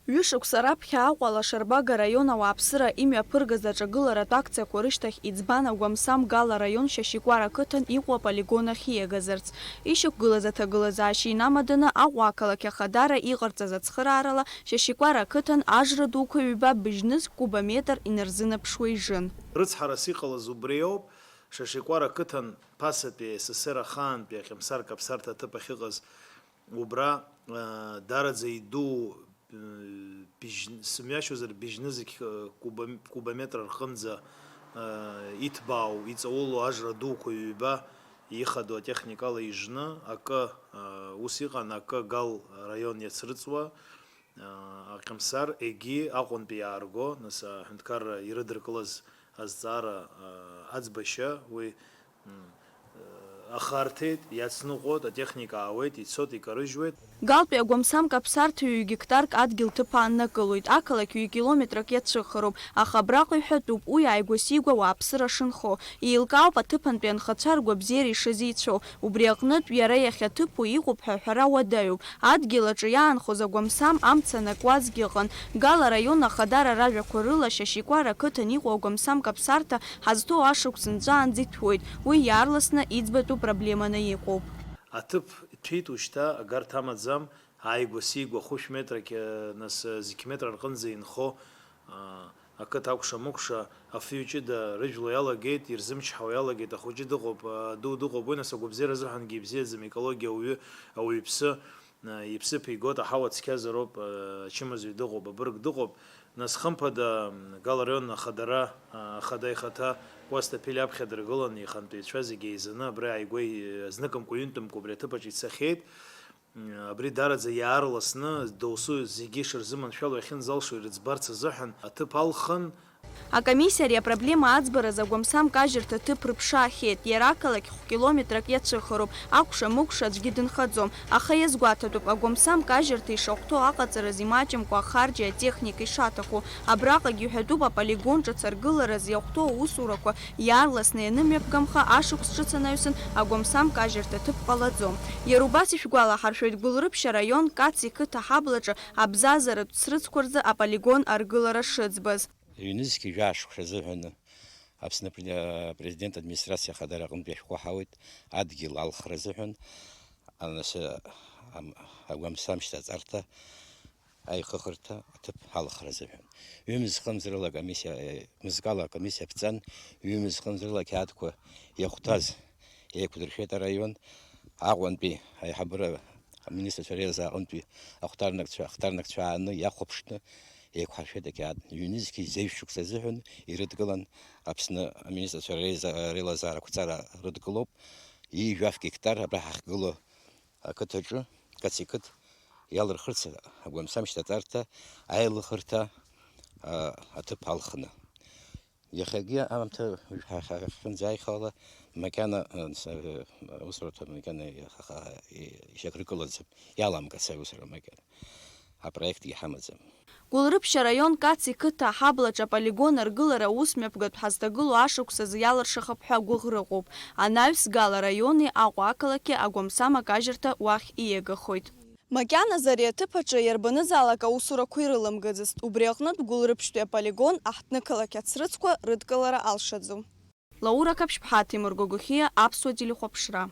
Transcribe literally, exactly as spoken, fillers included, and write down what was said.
Ҩышықәса раԥхьа Аҟәа Лашарба араион ауааԥсыра имҩаԥыргаз аҿагыларатә акциақәа рышьҭахь иӡбан агәамсам Гал араион Шьашьикәара ақыҭан иҟоу аполигон ахь ииагазарц. Ишьақәгылаз аҭагылазаашьа инамаданы Аҟәа ақалақь ахадара иҟарҵаз ацхыраарала Шьашьикәара ақыҭан ажра дуқәа ҩба быжьныз кубометр инарзынаԥшуа ижын. Рыцҳарас иҟалаз убри ауп, Шьашьикәара ақыҭан ԥасатәи А С С Р ахаантәи аҟьамсар каԥсарҭа аҭыԥ ахьыҟаз убра, аа, дараӡа идуу, быжь-, сымҩашьозар быжьнызқь, куба-, кубометр рҟынӡа, аа, иҭбаау, иҵаулоу ажра дуқәа ҩба ихадоу атехникала ижны акы, аа, ус иҟан, акы Гал араион иацрыҵуа, аа, аҟьамсар егьи Аҟәантәи иаарго, нас аҳәынҭқарра ирыдыркылаз азҵаара, аа, аӡбашьа уи, м, ахарҭеит, иацныҟәоит, атехника аауеит, ицоит, икарыжьуеит. Галтәи агәамсам каԥсарҭа ҩ гектарк адгьыл ҭыԥ ааннакылоит, ақалақь ҩ километрак иацәыхароуп, аха абраҟа иҳәатәуп уи ааигәа-сигәа ауааԥсыра шынхо. Еилкаауп аҭыԥантәи анхацәа ргәабзиара ишазеицәоу, убри аҟнытә иара иахьаҭыԥу иҟоуп ҳәа аҳәара уадаҩуп. Адгьыл аҿы иаанхоз агәамсам амца анакуазгьы ыҟан. Гал араион ахадара ражәақәа рыла, Шьашьикәара ақыҭан иҟоу агәамсам каԥсарҭа ҳазҭоу ашықәс нҵәаанӡа иҭәуеит. Уи иаарласны иӡбатәу проблеманы иҟоуп. Аҭыԥ иҭәит, ушьҭа агарҭа амаӡам, ааигәа-сигәа хәышә метрак, нас, зқь метр рҟынӡа инхо, аа, ақыҭа акәша-мыкәша, афҩы ҷыда рыжәло иалагеит, ирзымчҳауа иалагеит, ахәыҷы дыҟоуп, аду дыҟоуп, уи нас агәабзиара азыҳәангьы ибзиаӡам, аекологиа ауаҩы, ауаҩԥсы, а, иԥсыԥ игоит, аҳауа цқьазароуп, а, ачымазаҩ дыҟоуп, абырг дыҟоуп, нас хымԥада, м, Гал араион ахадара, а, ахада ихаҭа Кәасҭа Ԥелиа аԥхьа дыргылан, ихантәаҩцәа зегьы еизаны абра ааигәа и-, зныкымкәа-ҩынтәымкәа убри аҭыԥаҿ ицахьеит. Абри дараӡа иаарласны досу зегьы шырзыманшәало иахьынӡалшо ирыӡбарц азыҳәан аҭыԥ алхын. Акомиссиа ари апроблема аӡбараз агәамсам кажьырҭа ҭыԥ рыԥшаахьеит, иара ақалақь хә-километрак иацәыхароуп, акәша-мыкәша аӡәгьы дынхаӡом, аха иазгәаҭатәуп, агәамсам кажьырҭа ишахәҭоу аҟаҵараз имаҷымкәа ахарџьи атехника ишаҭаху, абраҟагьы иҳәатәуп аполигон ҿыц аргылараз иахәҭоу аусурақәа иаарласны ианымҩаԥгамха, ашықәс ҿыц анаҩсан агәамсам кажьырҭа ҭыԥ ҟалаӡом. Иара убас ишәгәалаҳаршәоит, Гәылрыԥшь араион Кац иқыҭа аҳаблаҿы абзазаратә срыцқәа рзы аполигон аргылара шыӡбаз. Ҩнызқь жәаа шықәса азыҳәаны Аԥсны апре-, апрезидент администрациа ахадара аҟынтә иашәҟәы ҳауеит адгьыл алхра азыҳәан, анасы ам-, агәамсамшьҭа аҵарҭа аихыхырҭа аҭыԥ алхра азыҳәан. Ҩымз-хымз рыла акомиссиа, э, мызкала акомиссиа ԥҵан, ҩымз-хымз рыла ақьаадқәа иахәҭаз еиқәдыршәеит араион Аҟәантәи аиҳабыра аминистрцәа реилазаараҟынтәи ахәҭарнакцәа, ахҭарнакцәа ааны иахәаԥшны еиқәҳаршәеит ақьаад. Ҩнызқьи зеижә шықәса азыҳәан ирыдгылан Аԥсны аминистрцәа реиза-, реилазаара ақәҵара рыдгылоуп. Ҩажәа гектар абра ҳахьгылоу ақыҭаҿы, Каци қыҭ, иалырхырц агәамсамшьҭа аҵарҭа аилыхырҭа, а, аҭыԥ алхны. Иахьагьы аамҭа ҳа-, ҳа-, ҳахьынӡааихала макьана, а, с-, а, усурақәа макьана иаха-, ха-, и-, ишьақәыргылаӡам, иаламгац аусура макьана. Апроект иҳамаӡам. Гәылрыԥшь араион Каци қыҭа аҳаблаҿы аполигон аргылара аусмҩаԥгатә ҳазҭагылоу ашықәсазы иалыршахап ҳәа гәыӷра ыҟоуп. Анаҩс Гал араиони Аҟәа ақалақьи агәамсам акажьырҭа уахь ииагахоит. Макьаназы ари аҭыԥ аҿы иарбанызаалак аусурақәа ирыламгаӡацт, убри аҟнытә Гәылрыԥшьтәи аполигон аҳҭнықалақь ацрыҵқәа рыдкылара алшаӡом. Лаура Қаԥшьԥҳа, Ҭемыр Гогохиа, Аԥсуа телехәаԥшра.